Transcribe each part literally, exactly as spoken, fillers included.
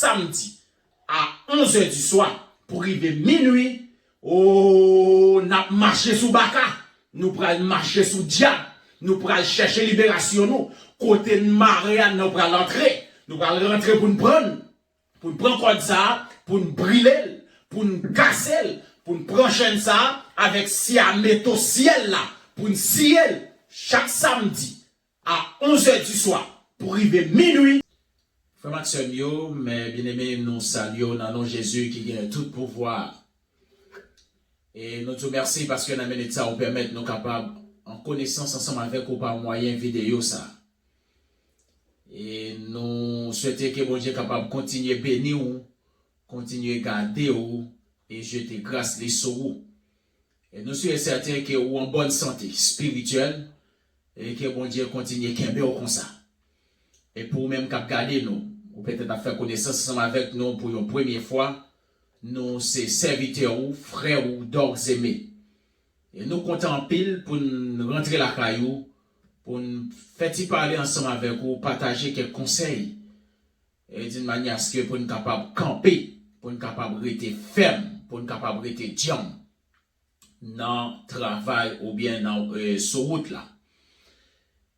samdi a onz è di swa pou rive minwi, o, n ap mache sou baka, nou pral mache sou dyab, nou pral chèche liberasyon nou. Kote n mare a, nou pral antre. Nou pral rantre pou n pran l, pou n pran kòd sa a, pou n brile l, pou n kase l, pou n pran chèn sa a avèk syameto syèl la, pou n siye l chak samdi a onz è di swa pou rive minwi. Frè m ak sè m yo, mè byeneme, nou salye w nan non Jezi ki gen tout pouvwa. E nou di w mèsi paske nan minit sa ou pèmèt nou kapab an konesans ansanm avèk ou pa mwayen videyo sa. E nou swete ke Bondye kapab kontinye beni w, kontinye gade w e jete gras li sou ou. E nou si e sèten ke ou an bòn sante espirityèl e ke Bondye kontinye kenbe w konsa. E pou ou menm k ap gade nou, ou petèt ap fè konesans ansanm avèk nou pou yon premye fwa, nou se sèvitè ou, frè ou, Dorcz Aimé. E nou kontan anpil pou n rantre lakay ou, pou n fè ti pale ansanm avèk ou, pataje kèk konsèy, e d'une manière à ce que pou n kapab kanpe, pou n kapab rete fèm, pou n kapab rete djanm nan travay oubyen nan, e, sou wout la.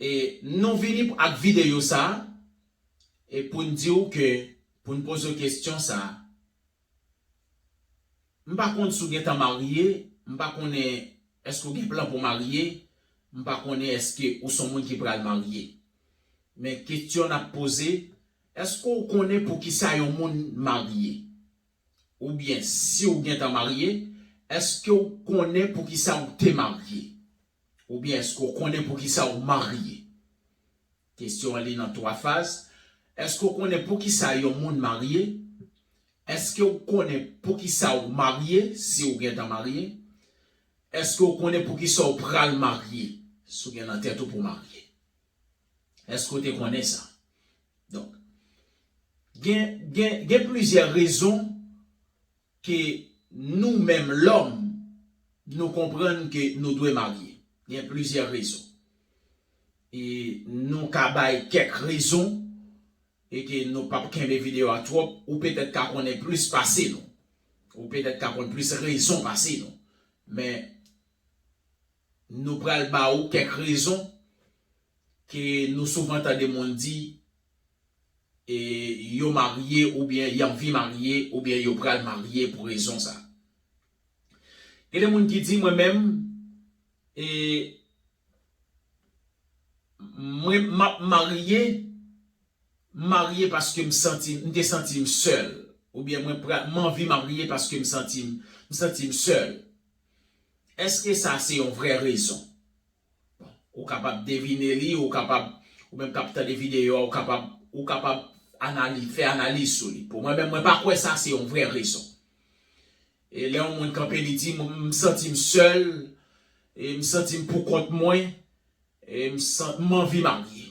E nou vini ak videyo sa a, e pou n di w ke, pou n poze w kesyon sa a, m pa konn si w gentan marye, m pa konnen èske w gen plan pou w marye, m pa konnen èske ou se yon moun ki pral marye. Men kesyon n ap poze, èske w konnen poukisa yon moun marye? Oubyen si w gentan marye, èske w konnen poukisa w te marye? Oubyen èske w konnen poukisa w marye? Kesyon an li nan twa faz. Èske w konnen poukisa yon moun marye? Èske w konnen poukisa w marye, si w gentan marye? Èske w konnen poukisa w pral marye, si w gen nan tèt ou pou w marye? Èske w te konnen sa? Donk, gen, gen, gen plizyè rezon ke nou menm lòm, nou konprann ke nou dwe marye. Gen plizyè rezon. E nou ka bay kèk rezon, e ke nou p ap kenbe videyo a twòp, ou petèt ka konnen plis pase nou. Ou petèt ka konn plis rezon pase nou. Men, nou pral ba ou kèk rezon ke nou souvan tande moun di, e, yo marye oubyen y anvi marye oubyen yo pral marye pou rezon sa. Gen de moun ki di, mwen menm, e, mwen, m ap marye, m marye paske m santi, m te santi m sèl. Oubyen mwen pra-, m anvi marye paske m santi m, m santi m sèl. Èske sa se yon vrè rezon? Bon, ou kapab devine li, ou kapab, ou menm k ap tande videyo a, ou kapab, ou kapab anali-, fè analiz sou li. Pou mwen menm, mwen pa kwè sa se yon vrè rezon. E lè yon moun kanpe, li di, "M, m santi m sèl, e m santi m poukont mwen, e m san-, m anvi marye."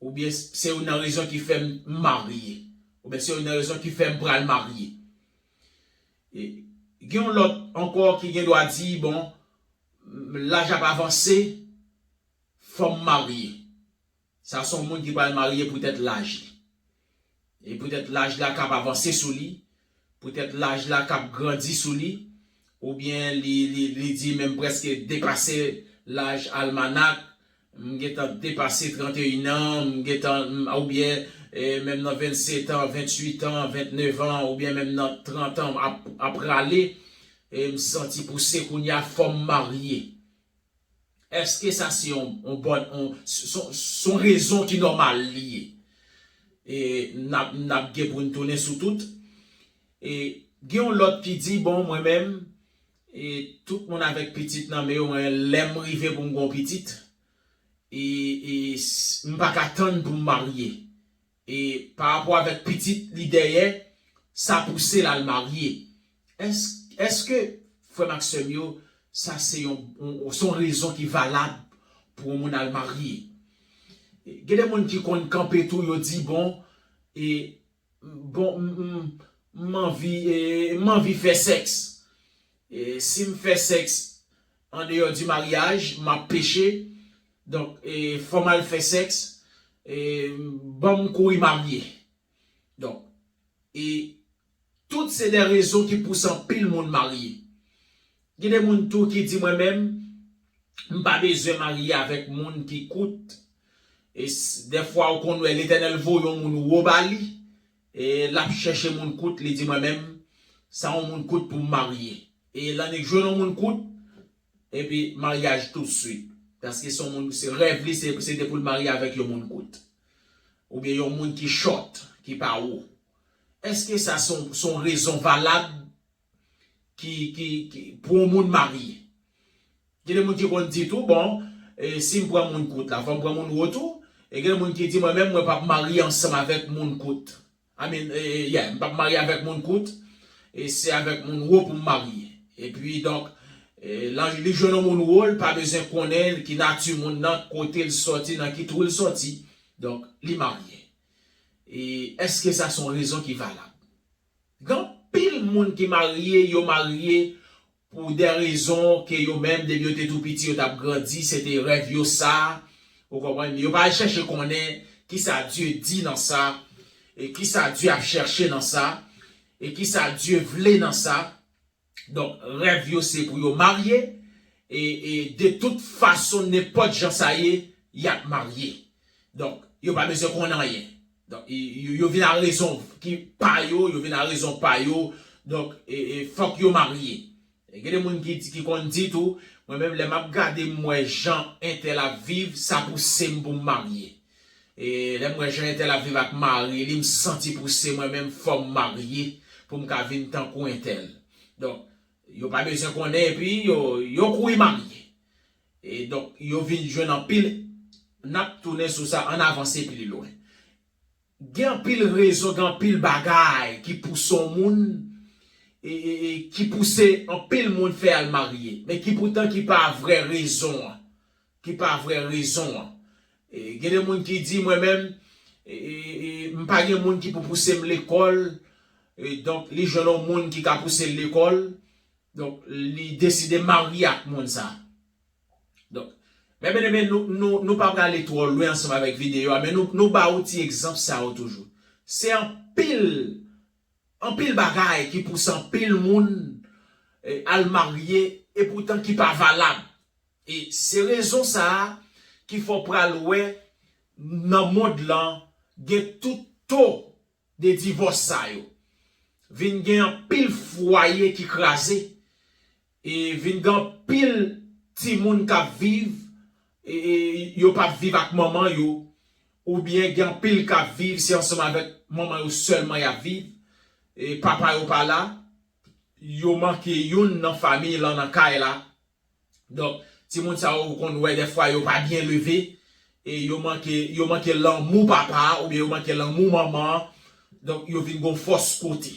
Oubyen se youn nan rezon ki fè m marye. Oubyen se youn nan rezon ki fè m pral marye. E gen yon lòt ankò ki gen dwa di, "Bon, laj ap avanse, fò m marye." Sa se yon moun ki pral marye poutèt laj li. E poutèt laj la k ap avanse sou li, poutèt laj la k ap grandi sou li, oubyen li, li, li di menm prèske depase laj almanak, m gentan depase trannteyen an, m gentan, m, oubyen, e, menm nan vennsetan, venntuitan, vennnevan, oubyen menm nan trant an ap, ap rale, e m santi pou se kounye a fò m marye. Èske sa se yon, yon bòn, yon, s-, s-, s-, yon rezon ki nòmal li ye? E n ap, n ap gen pou n tounen sou tout. E gen yon lòt ki di, "Bon, mwen menm, e tout moun avèk pitit nan men yo, mwen, lè m rive pou m gon pitit, e, e s-, m pa ka tann pou m marye." E pa rapò avèk pitit li dèyè, sa pouse l al marye. Èske, èske, frè m ak sè m yo, sa se yon, yon, se yon rezon ki valab pou yon moun al marye? Gen de moun ki konn kanpe tou, yo di, "Bon, e, bon, m, m, m anvi, e, m anvi fè sèks. E si m fè sèks andeyò di maryaj, m ap peche. Donk, e, fò m al fè sèks, e, ban m kouri marye." Donk, E tout se de rezon ki pouse anpil moun marye. Gen de moun tou ki di mwen menm, m pa bezwen marye avèk moun ki kout. E dèfwa ou konn wè Letènèl voye yon moun wo ba li, e l ap chèche moun kout, li di mwen menm, sa yon moun kout pou m marye. E l annik jwenn yon moun kout, epi maryaj toutswit. Paske se yon moun, se rèv li, se, se te pou l marye avèk yon moun kout. Oubyen yon moun ki chòt, ki pa wo. Èske sa se yon, se yon rezon valab ki, ki, ki, pou yon moun marye? Gen de moun ki konn di tou, bon, e, si m pran moun kout la, fò m pran moun wo tou. E gen de moun ki di, mwen menm, mwen p ap marye ansanm avèk moun kout. I mean, e, e, yeah, m p ap marye avèk moun kout. E se avèk moun wo pou m marye. Epi, donk, e, li jwenn yon moun wo, li pa bezwen konnen ki nati moun nan, kote l sòti, nan ki twou l sòti. Donk, li marye. E èske sa se yon rezon ki valab? Gen anpil moun ki marye, yo marye pou de rezon ke yo menm, depi yo te tou piti, yo t ap grandi, se te rèv yo sa, ou konprann? Yo pa al chèche konnen kisa Dye di nan sa, e kisa Dye ap chèche nan sa, e kisa Dye vle nan sa. Donk, rèv yo se pou yo marye, e, e de tout fason, nenpòt jan sa ye, y ap marye. Donk, yo pa bezwen konn anyen. Donk, y-, yo, yo vin a rezon ki pa yo, yo vin a rezon pa yo. Donk, e, e fòk yo marye. E gen de moun ki di, ki konn di tou, mwen menm, lè m ap gade, m wè jan entèl ap viv, sa pouse m pou m marye. E lè m wè jan entèl ap viv ak mari li, m santi pouse mwen menm fò m marye pou m ka vin tankou entèl. Donk, yo pa bezwen konnen, epi yo, yo kouri marye. E donk, yo vin jwenn anpil, n ap tounen sou sa, ann avanse pli lwen. Gen anpil rezon, gen anpil bagay ki pouse yon moun, e, e, e ki pouse anpil moun fè al marye, men ki poutan ki pa vrè rezon an, ki pa vrè rezon an. E, gen de moun ki di, mwen menm, e, e, e, m pa gen moun ki pou pouse m lekòl, e, donk, li jwenn yon moun ki ka pouse l lekòl, donk, li deside marye ak moun sa. Donk, men byeneme, nou, nou, nou pa prale twò lwen ansanm avèk videyo a, men nou, nou ba ou ti egzanp sa yo toujou. Se anpil, anpil bagay ki pouse anpil moun, e, al marye, e poutan ki pa valab. E se rezon sa a ki fè w pral wè nan mond lan gen tout to de divòs sa yo. Vin gen anpil fwaye ki kraze, e vin gen anpil timoun k ap viv, e, e yo p ap viv ak manman yo, oubyen gen anpil k ap viv, se ansanm avèk manman yo sèlman y ap viv, e papa yo pa la, yo manke youn nan fanmi lan nan kay la. Donk, timoun sa yo, ou konn wè dèfwa yo pa byen leve, e yo manke, yo manke lanmou papa a, oubyen yo manke lanmou manman an. Donk, yo vin gon fòs kote.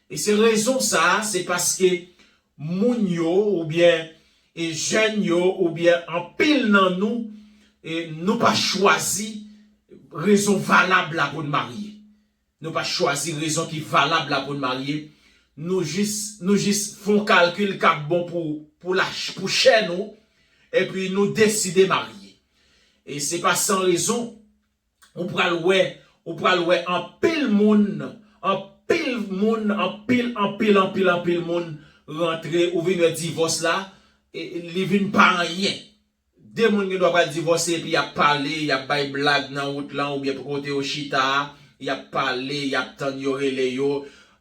E se rezon sa a, se paske moun yo, oubyen, e jèn yo, oubyen anpil nan nou, e nou pa chwazi rezon valab la pou n marye. Nou pa chwazi rezon ki valab la pou n marye. Nou jis, nou jis fè yon kalkil k ap bon pou, pou la, pou chè nou, epi nou deside marye. E se pa san rezon, ou pral wè, ou pral wè anpil moun, anpil moun, anpil, anpil, anpil, anpil moun rantre, ou vin wè divòs la, e, e li vin pa anyen. De moun gen dwa pral divòse epi y ap pale, y ap bay blag nan wout lan oubyen kote yo chita a, y ap pale, y ap tann yo rele yo,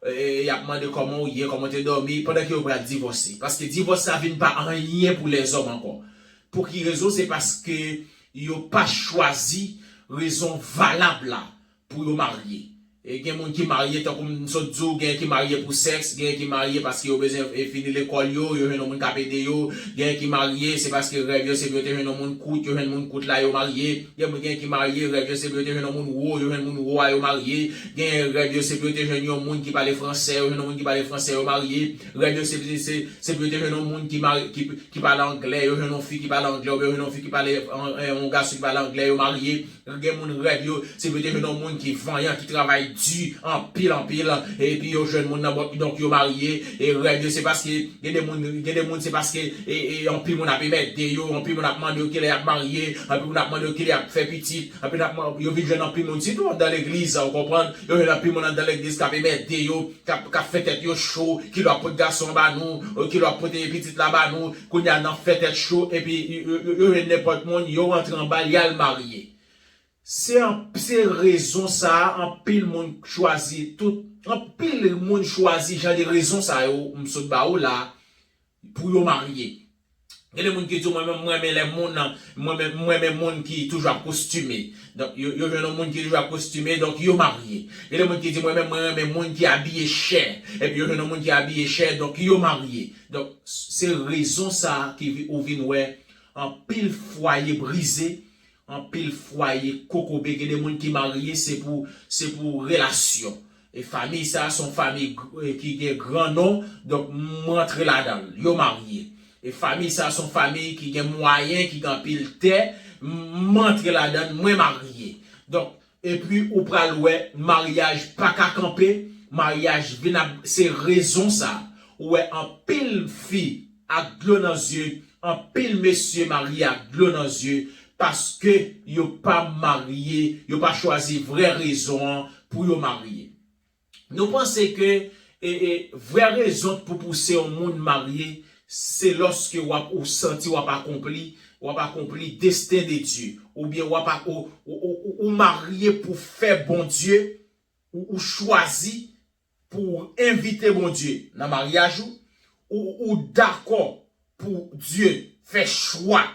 e, y ap mande kòman w ye, kòman w te dòmi, pandan ke yo pral divòse. Paske divòs sa vin pa anyen pou lèzòm ankò. Pou ki rezon? Se paske yo pa chwazi rezon valab la pou yo marye. E gen moun ki marye, tankou m sot di w, gen ki marye pou sèks, gen ki marye paske yo bezwen, e, fini lekòl yo, yo jwenn yon moun k ap ede yo, gen ki marye, se paske rèv yo se pou yo te jwenn yon moun kout, yo jwenn moun kout la, yo marye, gen moun, gen ki marye, rèv yo se pou yo te jwenn yon moun wo, yo jwenn moun wo a, yo marye, gen rèv yo se pou yo te jwenn yon moun ki pale fransè, yo jwenn yon moun ki pale fransè, yo marye, rèv yo se, se, se pou yo te jwenn yon moun ki mari-, ki, ki pale anglè, yo jwenn yon fi ki pale anglè, oubyen yo jwenn yon fi ki pale, an, an, yon gason ki pale anglè, yo marye. Gen moun rèv yo, se pou yo te jwenn yon moun ki vanyan, ki travay di anpil, anpil, epi yo jwenn moun nan bòt, donk yo marye, e rèv yo se paske, gen de moun, gen de moun se paske, e, e anpil moun ap emède yo, anpil moun ap mande yo kilè y ap marye, anpil moun ap mande yo kilè y ap fè pitit, anpil moun ap man-, yo vin jwenn anpil moun, sitou anndan legliz, ou konprann, yo jwenn anpil moun anndan legliz k ap emède yo, k ap, k ap fè tèt yo cho, kilè w ap pot gason an ba nou, kilè w ap pote pitit la ba nou, kounye a nan fè tèt cho, epi yo, yo, yo, yo jwenn nenpòt moun, yo rantre anba l, y al marye. Se an, se rezon sa a, anpil moun chwazi tout, anpil moun chwazi jan de rezon sa yo m sot ba ou la pou yo marye. Gen de moun ki di w, mwen menm, mwen renmen lè moun, mwen menm, mwen renmen moun ki toujou ap kostime. Donk, yo, yo jwenn yon moun ki toujou ap kostime, donk yo marye. Gen de moun ki di, mwen menm, mwen renmen moun ki abiye chè. Epi yo jwenn yon moun ki abiye chè, donk yo marye. Donk, se rezon sa a ki vi-, ou vin wè anpil fwaye brize, anpil fwaye kokobe, gen de moun ki marye, se pou, se pou relasyon. E fanmi sa, se yon fanmi gr-, e ki gen gran non, donk m rantre ladan l, yo marye. E fanmi sa, se yon fanmi ki gen mwayen, ki gen anpil tè, m, m rantre ladan l, mwen marye. Donk, epi ou pral wè maryaj pa ka kanpe, maryaj vin ap, se rezon sa. Ou wè anpil fi ak dlo nan zye, anpil mesye marye ak dlo nan zye, paske yo pa marye, yo pa chwazi vrè rezon an pou yo marye. Nou panse ke, e, e, vrè rezon pou pouse yon moun marye, se lòske w ap, ou santi w ap akonpli, w ap akonpli desten de Dye, oubyen w ap ak-, ou, ou, ou, ou, ou marye pou fè Bondye, ou, ou chwazi pou w envite Bondye nan maryaj ou, ou, ou dakò pou Dye fè chwa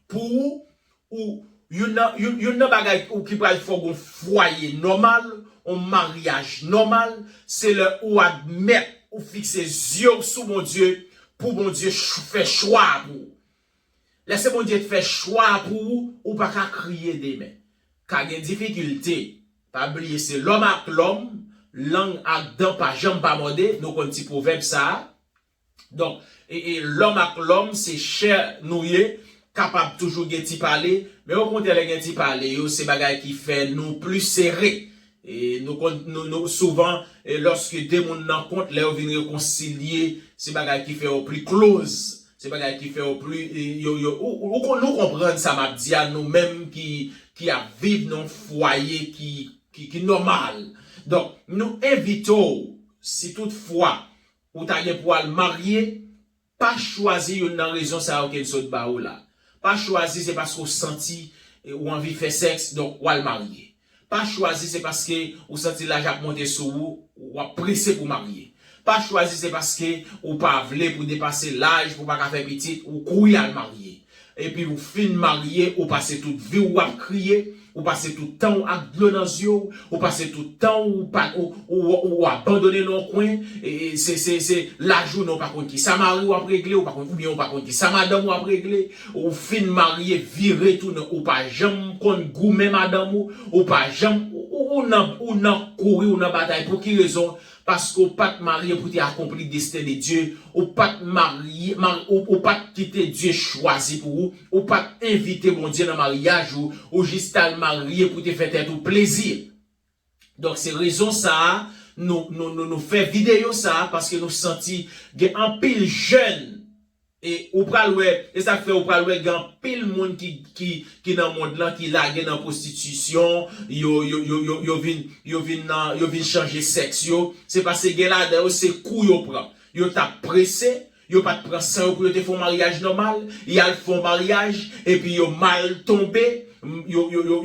pou ou, ou, youn nan, youn, youn nan bagay ou ki pral fè w gon fwaye nòmal, yon maryaj nòmal, se lè ou admèt, ou fikse zye w sou Bondye, pou Bondye ch-, fè chwa pou ou. Lè se Bondye t fè chwa pou ou, ou pa ka kriye demen. Ka gen difikilte. Pa bliye se lòm ak lòm, lang ak dan pa janm pa mòde, nou konn ti pwovèb sa a. Donk, e, e, lòm ak lòm, se chè nou ye, kapab toujou gen ti pale, men okontrè lè gen ti pale yo, se bagay ki fè nou pli sere. E nou konn, nou, nou, souvan, e lòske de moun nan kont, lè yo vin rekonsilye, se bagay ki fè yo pli close. Se bagay ki fè yo pli, e, yo, yo, ou, ou, ou kon-, nou konprann sa m ap di a, nou menm ki, ki ap viv nan yon fwaye ki, ki, ki nòmal. Donk, nou envite w, si toutfwa ou ta gen pou al marye, pa chwazi youn nan rezon sa yo ke n sot ba ou la. Pa chwazi se paske w santi, e, ou anvi fè sèks, donk w al marye. Pa chwazi se paske ou santi laj ap monte sou ou, w ap prese pou marye. Pa chwazi se paske ou pa vle pou depase laj, pou w pa ka fè pitit, ou kouri al marye. Epi ou fin marye, ou pase tout vi w w ap kriye, ou pase tout tan w ak dlo nan zye w, ou pase tout tan w pa, ou, ou, ou, ou abandone nan yon kwen, e, e, se, se, se laj ou nan w pa konn ki sa mari w ap regle, ou pa konn, oubyen ou pa konn ki sa madanm ou ap regle, ou fin marye, vire tounen, ou pa janm konn goumen madanm ou, ou pa janm, ou, ou, ou nan, ou nan kouri, ou nan batay. Pou ki rezon? Paske ou pa t marye pou te akonpli desten de Dye, ou pa t marye, ma-, ou, ou pa t kite Dye chwazi pou ou, ou pa t envite Bondye nan maryaj ou, ou jis t al marye pou te fè tèt ou plezi. Donk, se rezon sa a, nou, nou, nou, nou fè videyo sa a, paske nou santi gen anpil jèn, e ou pral wè, e sa k fè ou pral wè gen anpil moun ki, ki, ki nan mond lan, ki lage nan pwostitisyon, yo, yo, yo, yo, yo vin, yo vin nan, yo vin chanje sèks yo, se paske gen ladan yo, se kou yo pran. Yo t ap prese, yo pa t pran san yo pou yo te fè yon maryaj nòmal, y al fè yon maryaj, epi yo mal tonbe, m, yo, yo,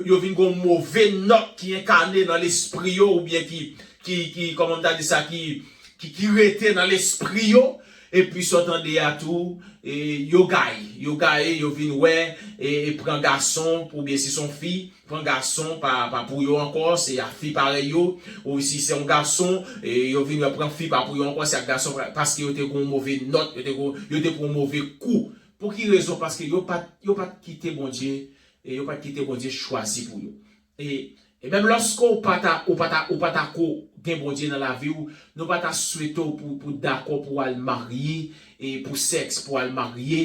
yo vin gon move nòt ki enkane nan lespri yo, oubyen ki, ki, ki, kòman m ta di sa, ki, ki, ki rete nan lespri yo, epi sa w tande a tou, e, yo gaye, yo gaye, yo vin wè, e, e pran gason, oubyen si se yon fi, pran gason pa, pa pou yo ankò, se a fi parèy yo, ou si se yon gason, e yo vin wè pran fi pa pou yo ankò, se ak gason pa, paske yo te gon move nòt, yo te gon, yo te pran move kou. Pou ki rezon? Paske yo pa t, yo pa t kite Bondye, e yo pa t kite Bondye chwazi pou yo. E, e menm lòske ou pa ta, ou pa ta, ou pa ta ko gen Bondye nan lavi w, nou pa ta swete w pou, pou dakò pou w al marye, e pou sèks, pou w al marye,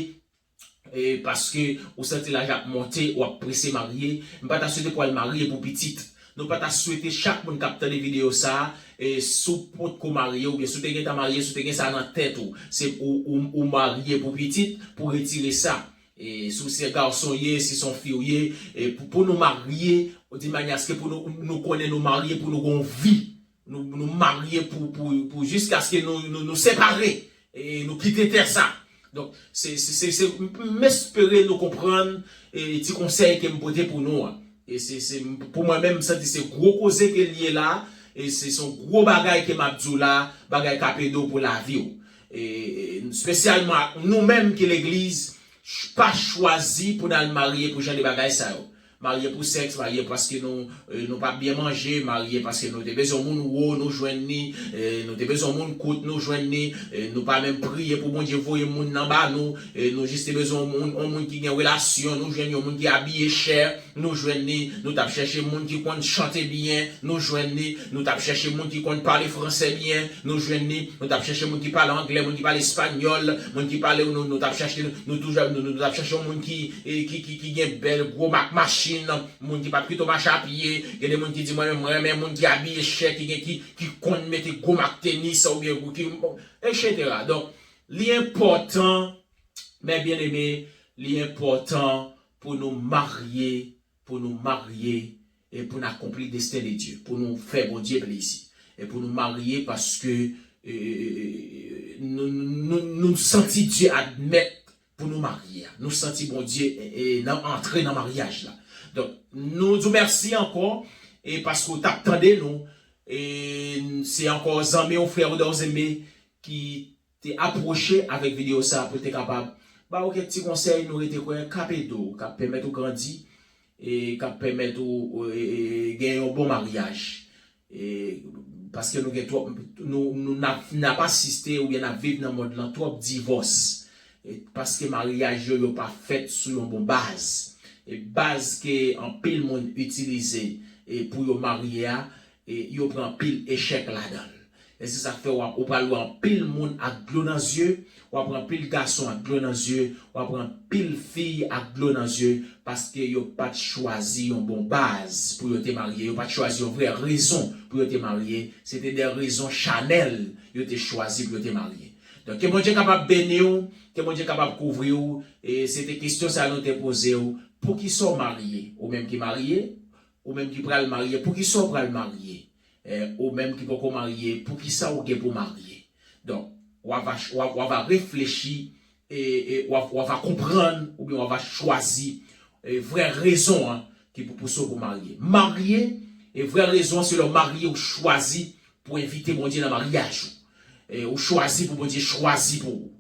e paske ou santi laj ap monte, w ap prese marye. M pa ta swete pou al marye pou pitit. Nou pa ta swete chak moun k ap tande videyo sa a, e, si w potko marye, oubyen si w te gentan marye, si w te gen sa nan tèt ou, se ou, ou, ou marye pou pitit, pou retire sa. E, si w se gason w ye, si se yon fi w ye, e, pou, pou nou marye, di manyè aske pou nou, nou konnen nou marye pou nou gon vi. Nou, nou marye pou, pou, pou jiskaske nou, nou, nou separe. E nou kite tè sa. Donk, se, se, se, se, m espere nou konprann, e, ti konsèy ke m pote pou nou an. E se, se, pou mwen menm, m santi se gwo koze ke l ye la. E se, se yon gwo bagay ke m ap di w la, bagay k ap ede w pou lavi w. E, e, espesyalman ak nou menm ki legliz, ch-, pa chwazi pou n al marye pou jan de bagay sa yo. Marye pou sèks, marye paske nou, e, nou pa byen manje, marye paske nou te bezwen yon moun wo, nou jwenn li, e, nou te bezwen yon moun kout, nou jwenn li, e, nou pa menm priye pou Bondye voye moun nan ba nou, e, nou jis te bezwen yon moun, yon moun ki gen relasyon, nou jwenn yon moun ki abiye chè, nou jwenn li, nou t ap chèche moun ki konn chante byen, nou jwenn li, nou t ap chèche moun ki konn pale fransè byen, nou jwenn li, nou t ap chèche moun ki pale anglè, moun ki pale espanyòl, moun ki pale, nou, nou t ap chèche, nou, nou toujou, nou, nou t ap chèche yon moun ki, e, ki, ki, ki gen bèl gwo mak machin, moun ki p ap kite w mache a pye, gen de moun ki di, "Mwen menm, mwen renmen moun ki abiye chè, ki gen, ki, ki konn mete gwo mak tenis, oubyen ki, etsetera." Donk, li enpòtan, mes bien-aimés, li enpòtan pou nou marye, pou nou marye, e pou n akonpli desten de Dye, pou nou fè Bondye plezi, e pou nou marye paske, e, nou, nou, nou santi Dye admèt pou nou marye a. Nou santi Bondye, e, e, nan, antre nan maryaj la. Donk, nou di w mèsi ankò, e paske w t ap tande nou. E se ankò zanmi w, frè w, Dozeme, ki te apwoche avèk videyo sa a pou l te kapab ba w kèk ti konsèy nou rete kwè k ap ede w, k ap pèmèt ou grandi, e k ap pèmèt ou, e, e, gen yon bon maryaj. E, paske nou gen twòp, nou, nou n ap, n ap asiste oubyen n ap viv nan mond lan twòp divòs. E, paske maryaj yo, yo pa fèt sou yon bon baz. E baz ke anpil moun itilize, e, pou yo marye a, e, yo pran anpil echèk ladan l. E se sa k fè w ap, ou pral wè anpil moun ak dlo nan zye, w ap wè anpil gason ak dlo nan zye, w ap wè anpil fi ak dlo nan zye, paske yo pa t chwazi yon bon baz pou yo te marye, yo pa t chwazi yon vrè rezon pou yo te marye, se te de rezon chanèl yo te chwazi pou yo te marye. Donk, ke Bondye kapab beni w, ke Bondye kapab kouvri w, e se te kesyon sa nou te poze w, poukisa w marye, ou menm ki marye, ou menm ki pral marye, poukisa w pral marye? E, ou menm ki poko marye, poukisa w gen pou marye? Donk, w ava, w ava, w ava reflechi, e, e w ava, w ava konprann, oubyen w ava chwazi, e, vrè rezon an ki pou pouse w pou marye. Marye, e vrè rezon an, se lè w marye, ou chwazi pou envite Bondye nan maryaj ou. E, ou chwazi pou Bondye chwazi pou ou.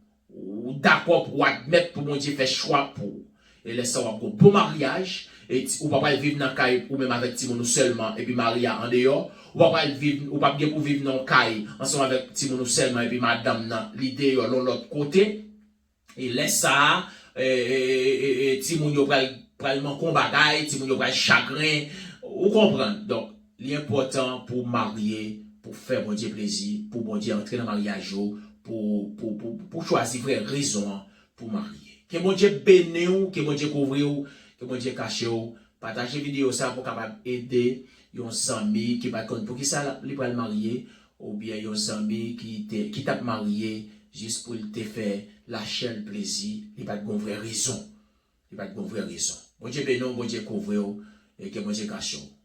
Ou dakò pou w admèt pou Bondye fè chwa pou ou. E lè sa w ap gon bon maryaj, e ti, ou pa pral viv nan kay ou menm avèk timoun ou sèlman, epi mari a andeyò. Ou pa pral viv, ou p ap gen pou viv nan yon kay ansanm avèk timoun ou sèlman, epi madanm nan, li deyò, l on lòt kote. E lè sa a, e, e, e, e, e, timoun yo pral, pral manke yon bagay, timoun yo pral chagren. Ou konprann? Donk, li enpòtan pou w marye, pou w fè Bondye plezi, pou Bondye antre nan maryaj ou, pou, pou, pou, pou w chwazi vrè rezon an pou w marye. Ke Bondye beni w, ke Bondye kouvri w, ke Bondye kache w. Pataje videyo sa a pou w kapab ede yon zanmi ki pa t konn poukisa l ap, li pral marye, oubyen yon zanmi ki te, ki t ap marye jis pou l te fè lachè l plezi, li pa t gon vrè rezon. Li pa t gon vrè rezon. Bondye beni w, Bondye kouvri w, e ke Bondye kache w.